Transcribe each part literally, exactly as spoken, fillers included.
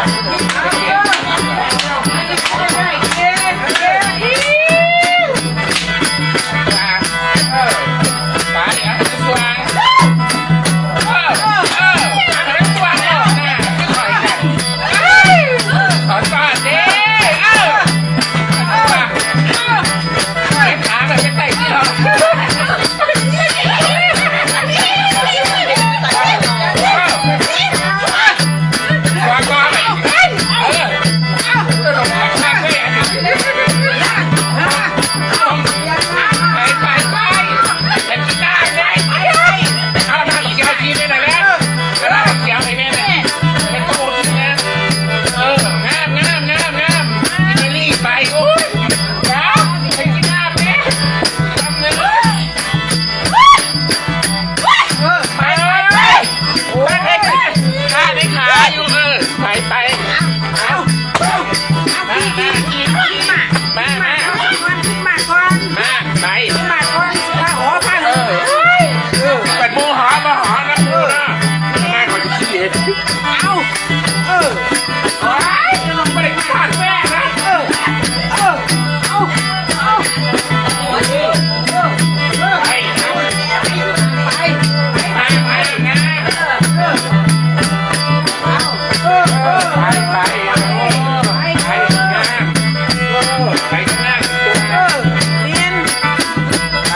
ไปเอาไปสว่าง เออ เออ เออ เอาไปสว่างเลยนะ ไม่ค่อยได้ เออ ขอสอนดิ เออ เออ เออ ขาแบบเป็นไตที่หรอ เออ วางก่อน เออ เออ ลงมาข้างเลย ไปไปไป แต่กีตาร์ไง เอามาอีกเอาทีไปไหนแล้ว เอามาเขียวไปเนี่ยนะ เป็นโตทีนะ เออ งามงามงามงาม อิตาลีไป โอ้ย เดี๋ยวไปกินน้ำเนี่ย ทำเลย เออ ไปไปไป ไปไปไป ขาดในขาอยู่ เออ ไปไป เอา เอา เอา มา มา มา มา มาก่อน มา ไป มาก่อน สิพาหอพา เออ เออ เป็นหมู่หอ มาหอนะ เออ หมู่นะ มาก่อน ขี้เกียจ เอา เออ โอ๊ย จะลงไปเลย ขาดแม่นะ เออ เออ เอา เอา เอา เออ เออ เออ ไป ไป ไป ไป ไป นะ เออ เออ เอา เออ เออ ไป ไป ไป ไป ไป ไป ไป เออ เรียน ไป ไป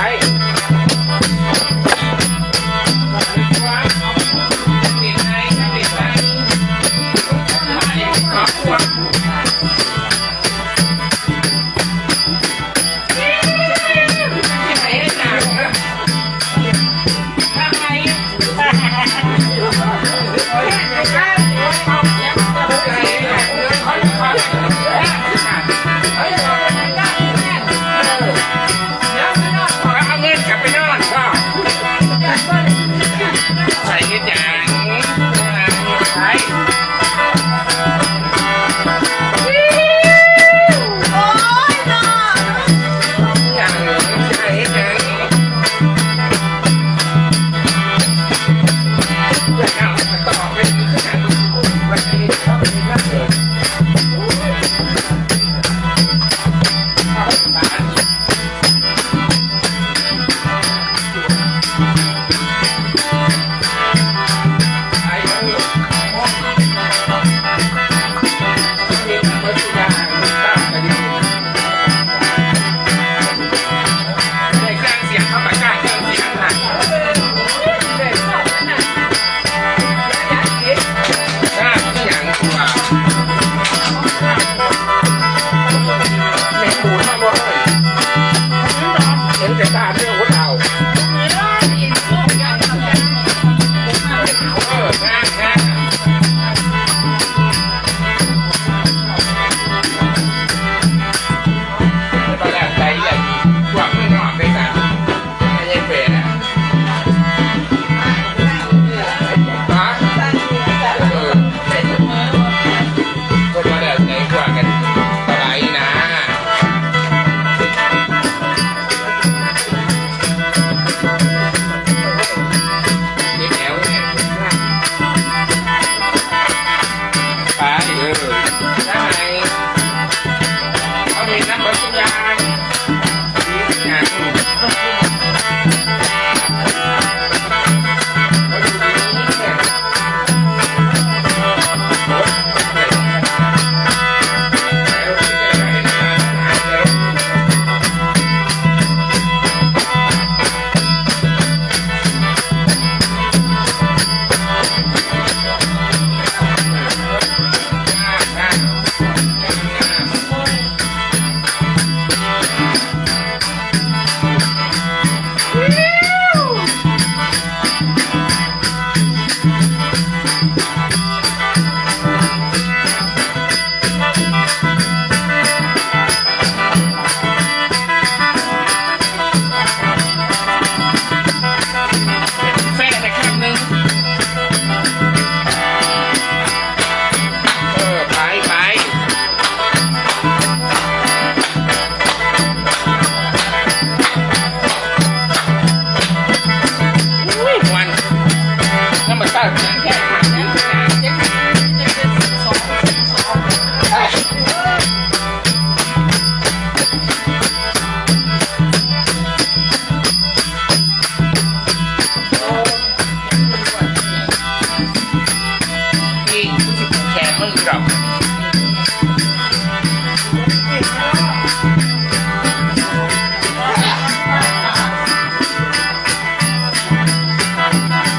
นี่กูสิผูกแขนมึงดอก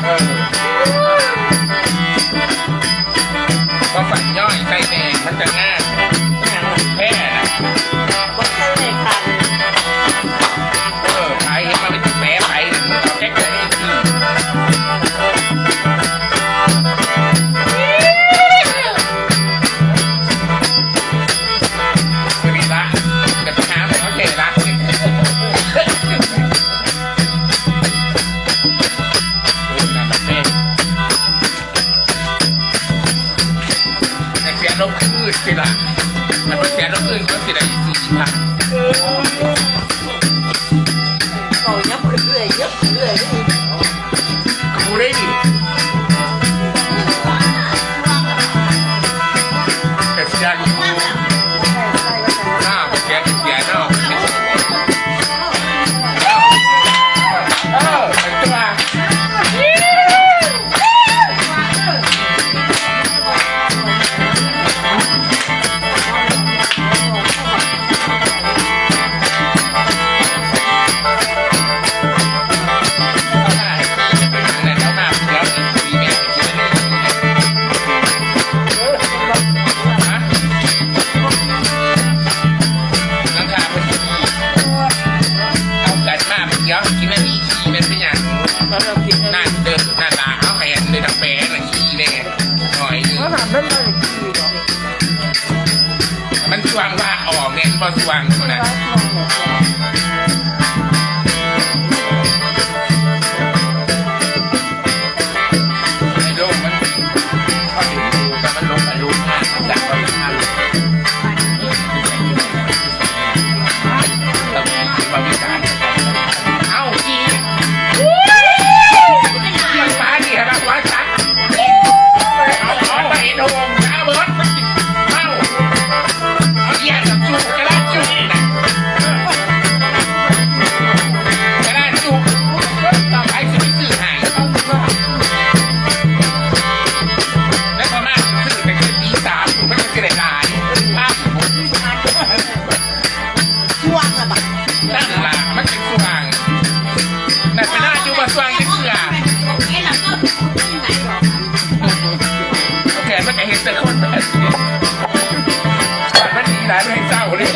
เออ ก็ฝันย่อยใส่แดงมันจะง่ายแค่นะ บ่ทันได้คัน เออ ไปเห็นมันเป็นแผลไป มันเอาแค่แผลนี่ ไม่มีละ จะไปหาหมอเถอะละ แต่เสียลมคืนสิล่ะ มันเสียลมคืนก็สิได้สี่พัน เขายับขึ้นเรื่อย ยับขึ้นเรื่อย กูได้ดิ แต่เสียอยู่ หน้าเสียเสียเนาะ เออ เป็นตัว หลังคามันดี เอากันมาเมื่อกี้กินอันนี้ขี้มันเป็นหยัง แล้วเรากินอันนี้ นั่นเด้อ นั่นล่ะ เอาให้อันเลยดับแปงน่ะขี้แน่หน่อยหนึ่ง ว่าหามันบ่ได้ขี้หรอก มันสว่างว่าออกเนี่ยมันบ่สว่างเท่านั้น ไอ้โลกมันพอถึงดูแต่มันลงอายุมากจากวันนั้น เอ้าอีก มันฟ้าดีขนาดว่าจัด เอาเอาไปโด่งจ้าเบิด เอ้า เอาเยี่ยมกับจุกกระดาษจุกนะ กระดาษจุก ต่อไปสิไปซื้อให้ แล้วพอมาซื้อไปคือตีสามมันก็สิได้หลาย ช่วงอะบัก นั่นล่ะ มันเป็นช่วง แต่เป็นหน้าอยู่บ่ช่วงจักเทื่อ แต่มันก็เห็นแต่คนแบบนี้ มันดีหลาย มันให้เศร้าเลย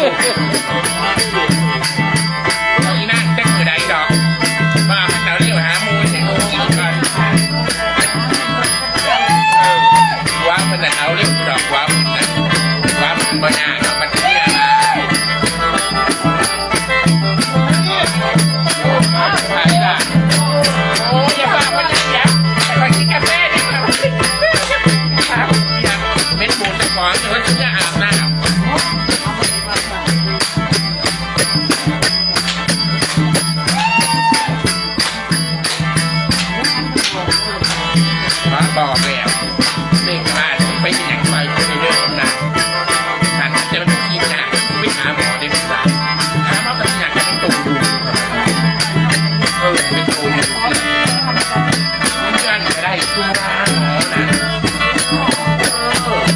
อีนั่นเต้นอยู่ใดดอก มามันเอาเรียกหาหมู่ให้หมู่กินก่อน เออ ว่ามันน่ะเอาเรื่องดอกว่ามันน่ะ ว่ามันบ่ยากดอก มันเรียกมา ไผล่ะ โอ้ย อย่าว่ามันเสีย แต่ข้อยกินกาแฟดีกว่า เม็ดหมูนแต่ก่อน หรือว่าฉันจะอาบน้ำ มาบอกแล้ว เด็กมาไปเป็นอย่างไรก็ในเรื่องนั้น ฉันจะเป็นขี้หน้าไปหาหมอได้ไหมล่ะ หาหมอก็อยากจะเป็นตูดู เออ เป็นตูดู เพื่อนก็ได้ตัวหมอนะ เออ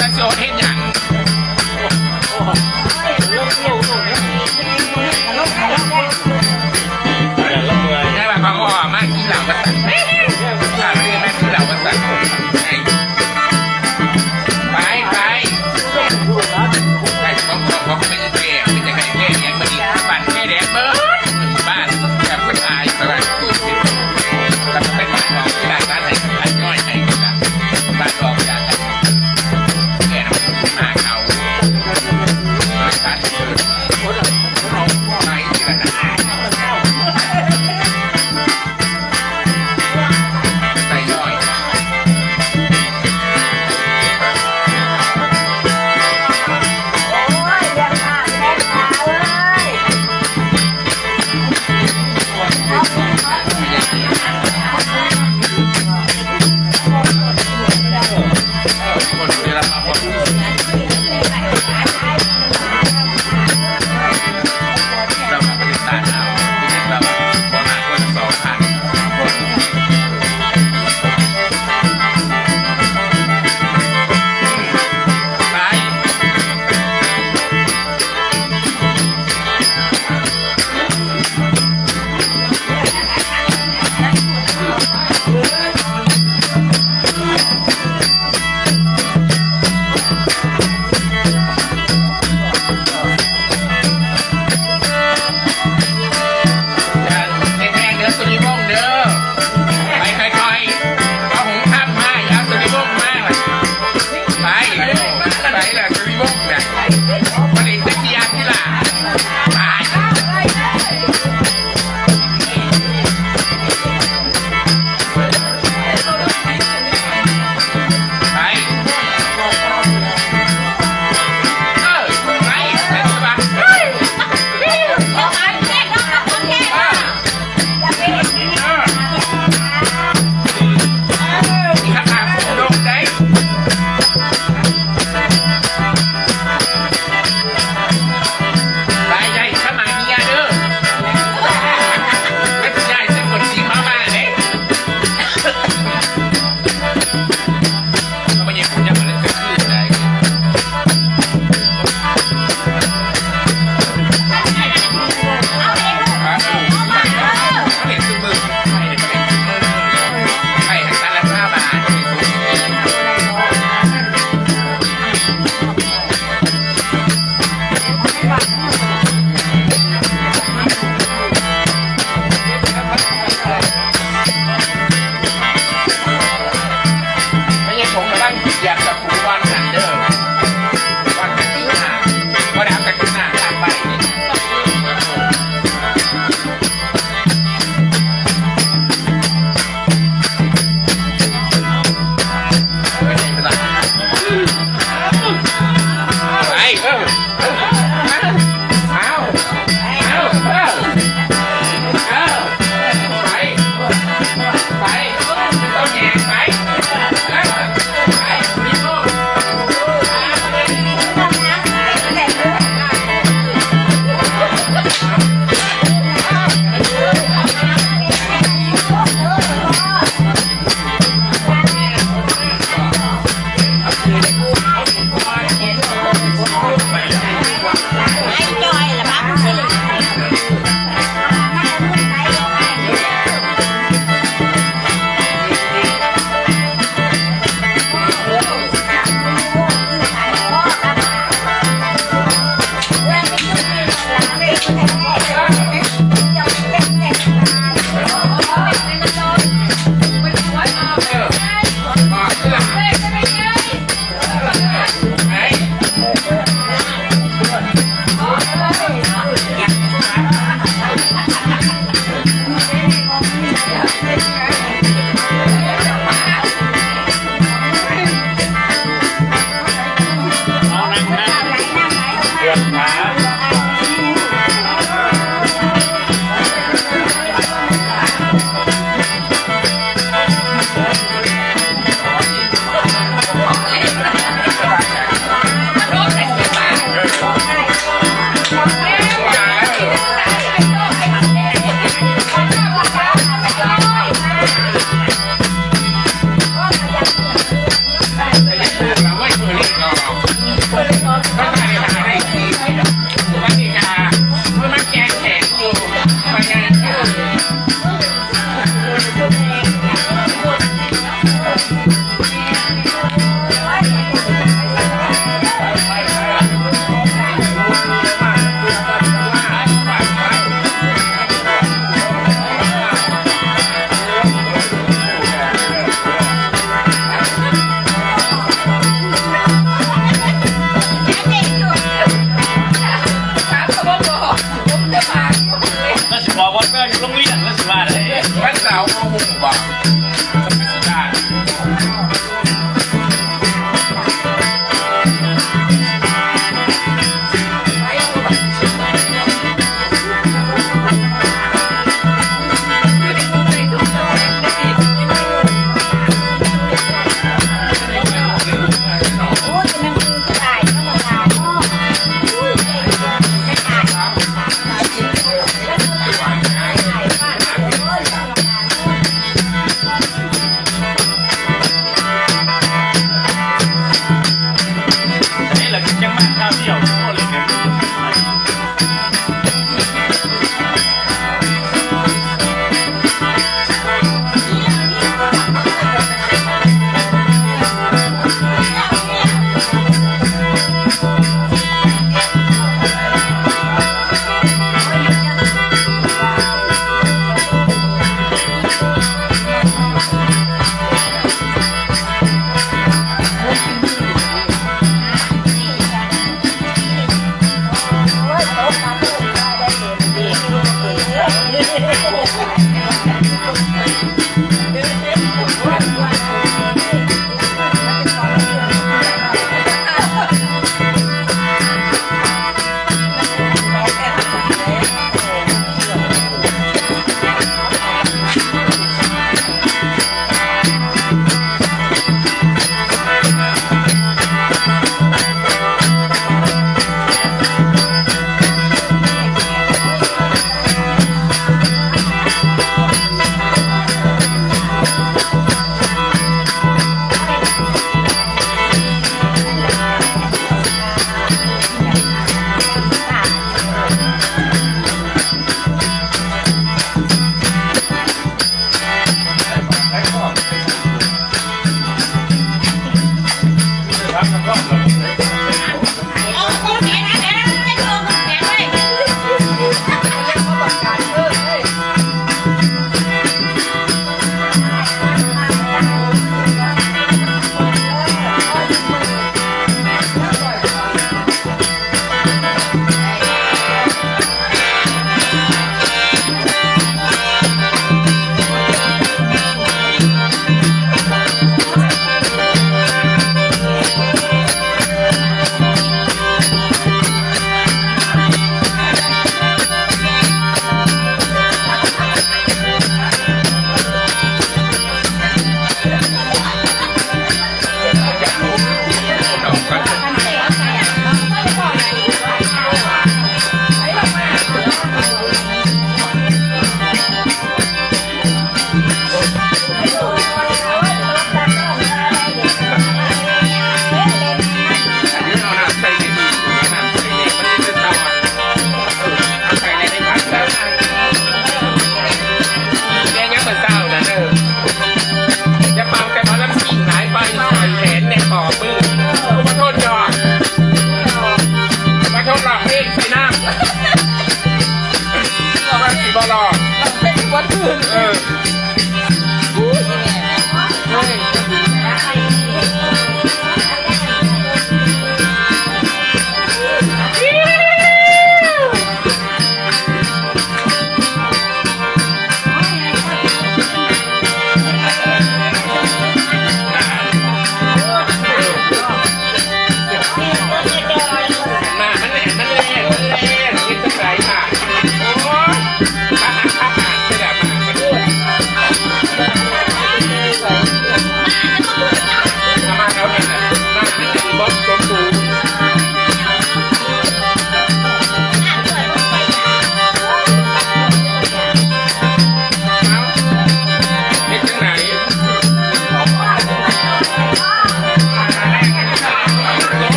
จักสิอดเฮ็ดหยัง ได้ว่าเขาก็ออกมากินเหล้ากันสั่น อ่า เรียกแม่กินเหล้ากันสั่น ไป ไป ไป ของของของไม่ได้แก่ ไม่ได้แก่ แก่ แก่ มาดี บ้านแก่แดดเบิด บ้าน แบบผู้ชาย อะไร แล้วก็เป็นบ้านของที่ได้ร้านไหน ร้านย่อยไหน บ้านออกจาก แก่น้ำหาเขา บริษัทเกิด ไปที่ระดับ ไปย่อย โอ้ย อย่าขาดแม่ค้าเอ้ย แพงๆเด้อ สุริวงศ์เด้อ ไปค่อยๆ เอาหงส์คำมา เอาสุริวงศ์มา ไป ไปล่ะ สุริวงศ์น่ะ ผลิตตะเกียบที่หลัง ไป ไป เออ ไป ไป ไป เออ มีคำถามลงได้ ไป ใหญ่ เข้ามาเฮียเด้อ ไม่ใช่ เส้นขนสีมา มาเลย ก็ไม่ใช่ ผมจะมาเล่นก็คืออะไร ไม่ใช่ผมกำลังเหยียบกับผมวางหันเด้อ วางหันตีหน้า เพราะดาวกับตีหน้าตามไป ไป เออ เอา เอา เอา เอา ไป ไป ต้องแหงไป ไป ไป เอาคืน แล้วสิบอกว่าแม่อยู่โรงเรียนแล้วสิว่าได้ มันสาวโมโหบ่ นี่แหละคือจังหวัดท่าเที่ยวทั่วเลยนะ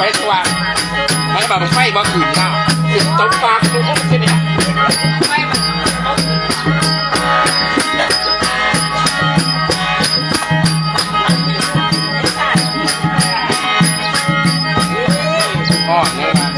ไฟสว่าง ไฟบ่ ไฟบ่ขึ้นนะ สิตบปากกูพวกมึงสิเนี่ย ไฟมัน อ่อนเลยนะ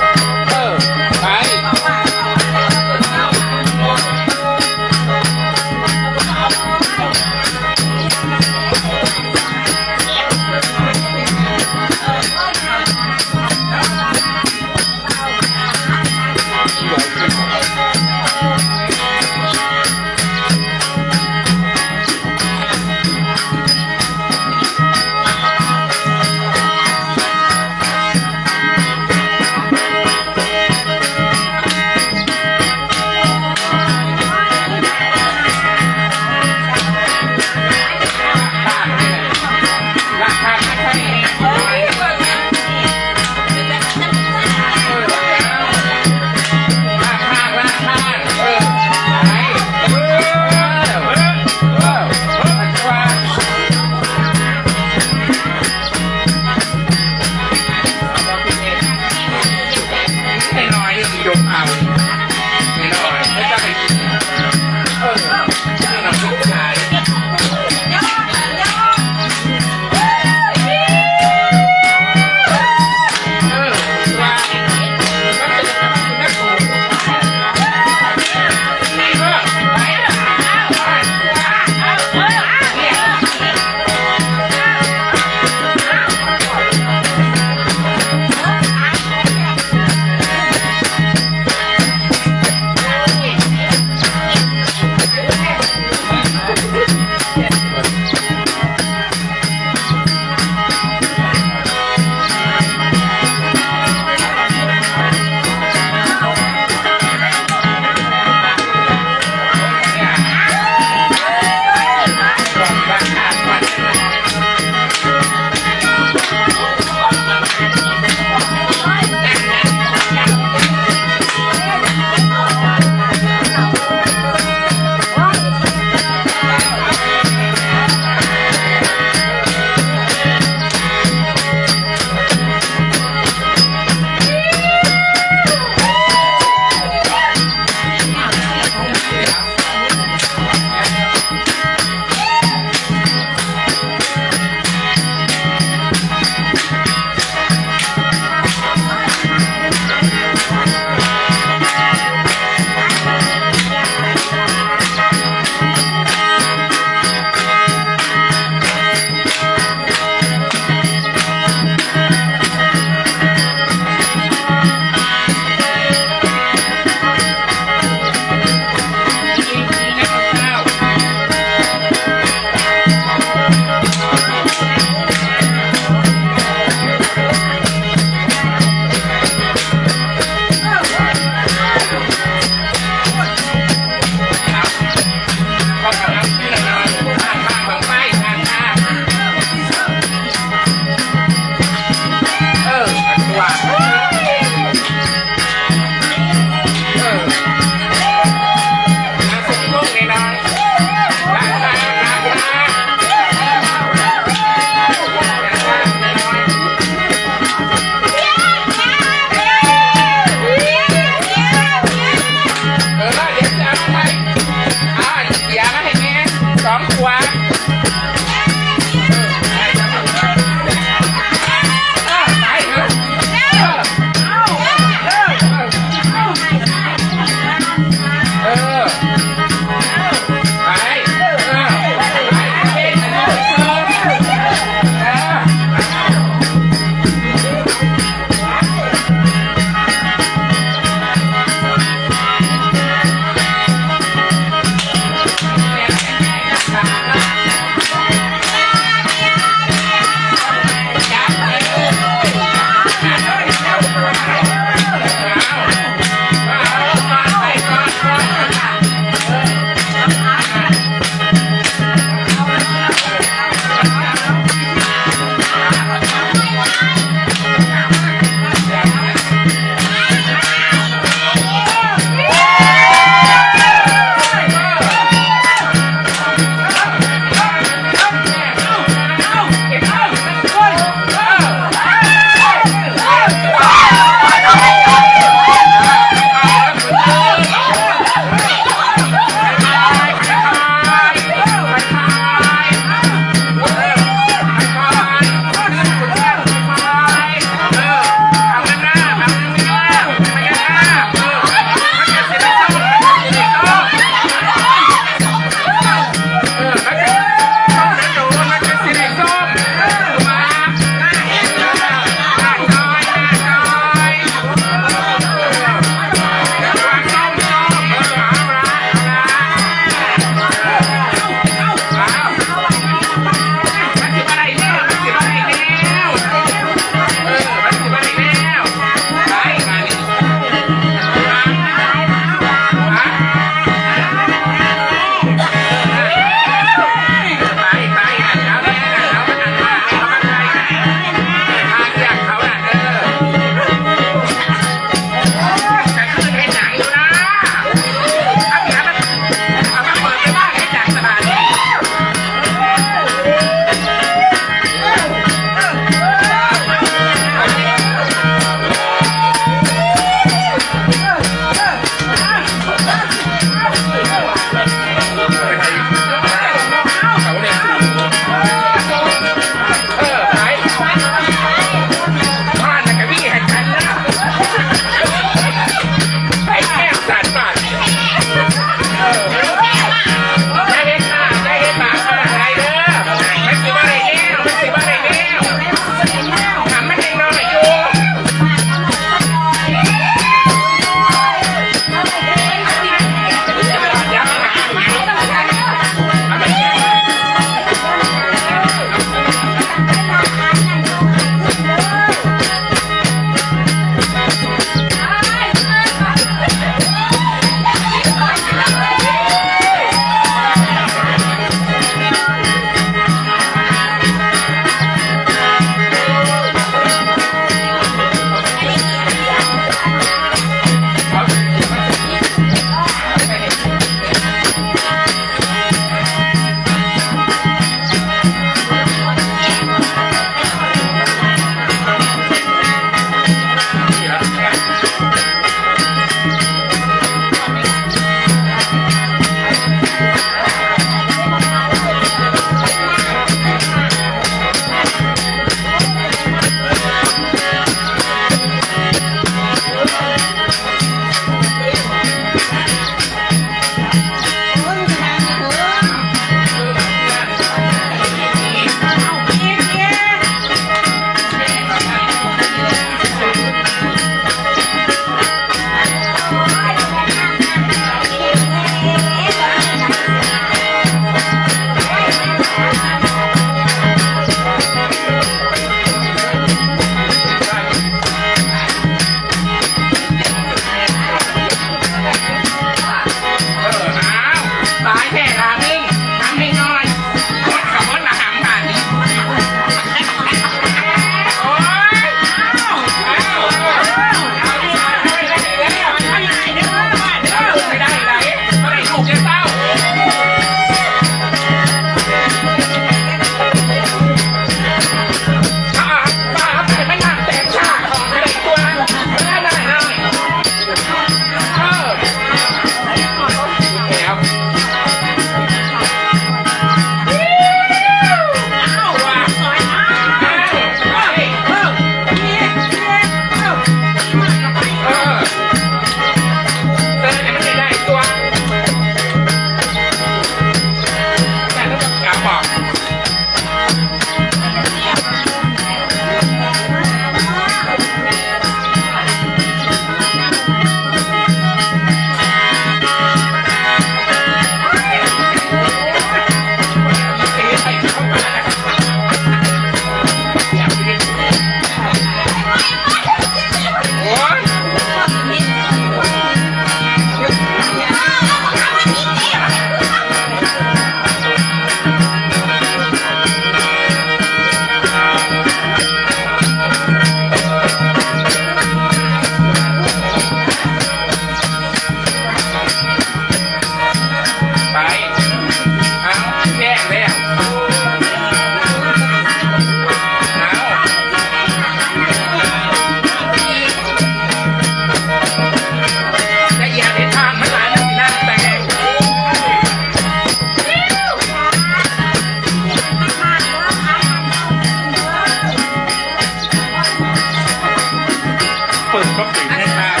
ก็ปิดให้ตาม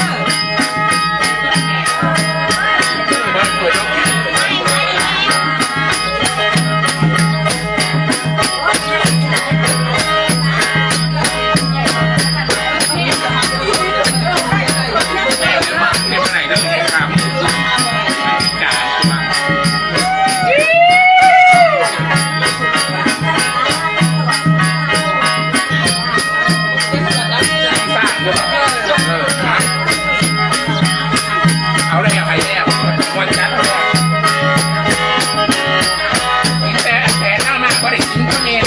เอาเลยเอาไปแล้ว วันจันทร์ แต่แต่หน้ามาก็ได้กินข้าวเหนียว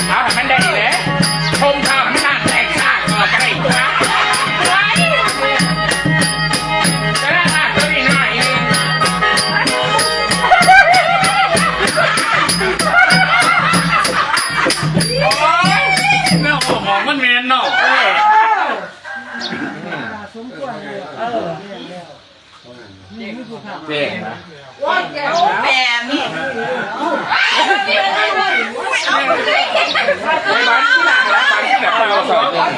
เอาให้มันได้เลย ชมข่าวมันน่าแตกต่างออกไปนะ จะได้มากกว่านี้หน่อยนึง โอ้ย เนาะ ของมันแม่นเนาะ เออ เจ๊นะ โอ้ยแกโอ้แปมนี่ ไปบ้านที่หลังนะ บ้านที่หลังเราสองคน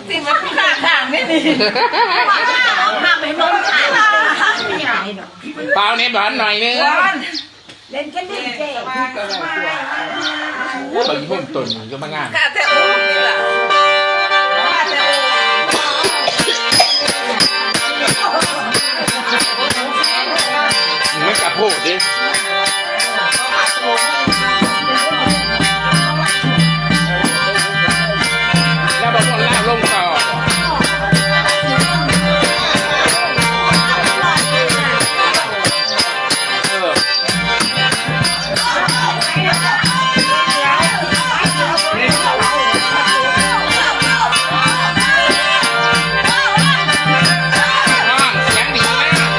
จริงมันข้างทางไม่ดี เอาข้ามไปนอนข้าง เปล่าในบ้านหน่อยนึง เล่นกันเล่นเกม โอ้ย บางคนตนอยู่มางาน ข้าแต่โอ้ยนี่ล่ะ ข้าแต่โอ้ย มันกะโพดดิ แล้วบางคนลากลงต่อ เออ เสียงดีมาก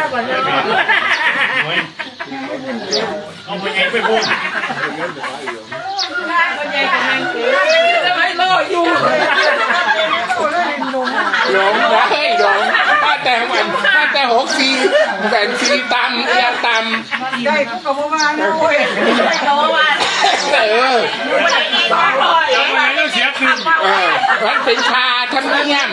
เอาไปไงไปพูด หลงนะ เฮ้ย หลง ตั้งแต่วัน ตั้งแต่หกสี่ แสนสี่ต่ำ เอียงต่ำ ได้กูก็บ่ว่านะเว้ย เออ เอาไปไงก็เสียคืน เออ มันเป็นค่าธรรมเนียม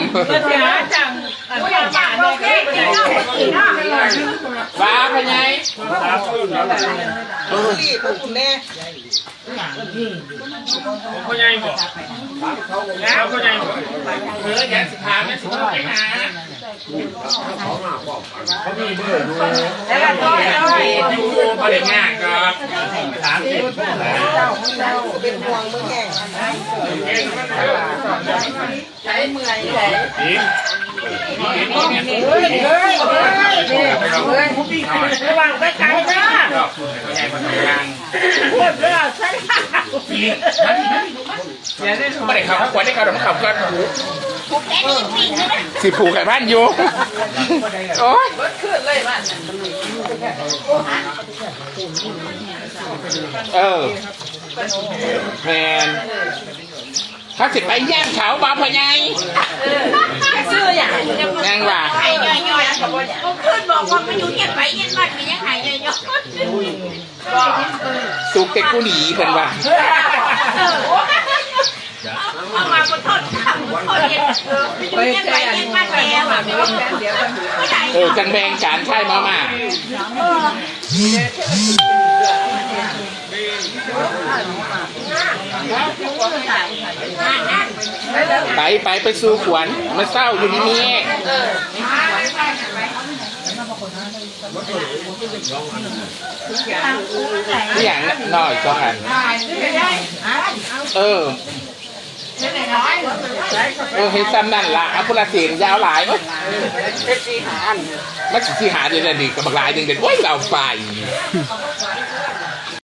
ฟ้าพะไง รีบไปคุณแม่ ของพ่อใหญ่บอก แล้วพ่อใหญ่บอก เออ เดี๋ยวสิถามนะ สิถามไปหา เขามีเบอร์อยู่ แล้วก็ต้อง อยู่บ่ได้ยากดอก ถามสิ เป็นห่วงมึงแฮง ใช้เมื่อยใช้ ระวังไปไกลนะ พูดเรื่องใช่ ไม่ได้ขับขวัญได้ขับขับกัน สิผูกไก่บ้านอยู่ โอ้ย เบิดขึ้นเลยบ้าน เออ แมน ถ้าสิไปแย่งเขาบ่าวพ่อใหญ่ ซื้ออย่าง แม่งว่า ไอ้ย่อยๆเขาบอกอย่าง ผมขึ้นบอกว่าไปอยู่เงียบไปเงียบมากมียังหายย่อยๆ สุกแต่กูหนีเพิ่นว่า เอามาขอโทษค่ะขอโทษเย็นไปเย็นไปเย็นมากแล้วอ่ะ เออ จังแบ่งจานใช่มาม่า ไปไปไปสู่ขวัญมาเศร้าอยู่นี่นี่อย่างน้อยสองอัน เออ เออ เฮ็ดซ้ำนั่นล่ะ เอาพุละเสียงยาวหลายเว้ย มันสิหาเดี๋ยวนี้กับบักหลายหนึ่งเด็ดโอ้ย เอาไป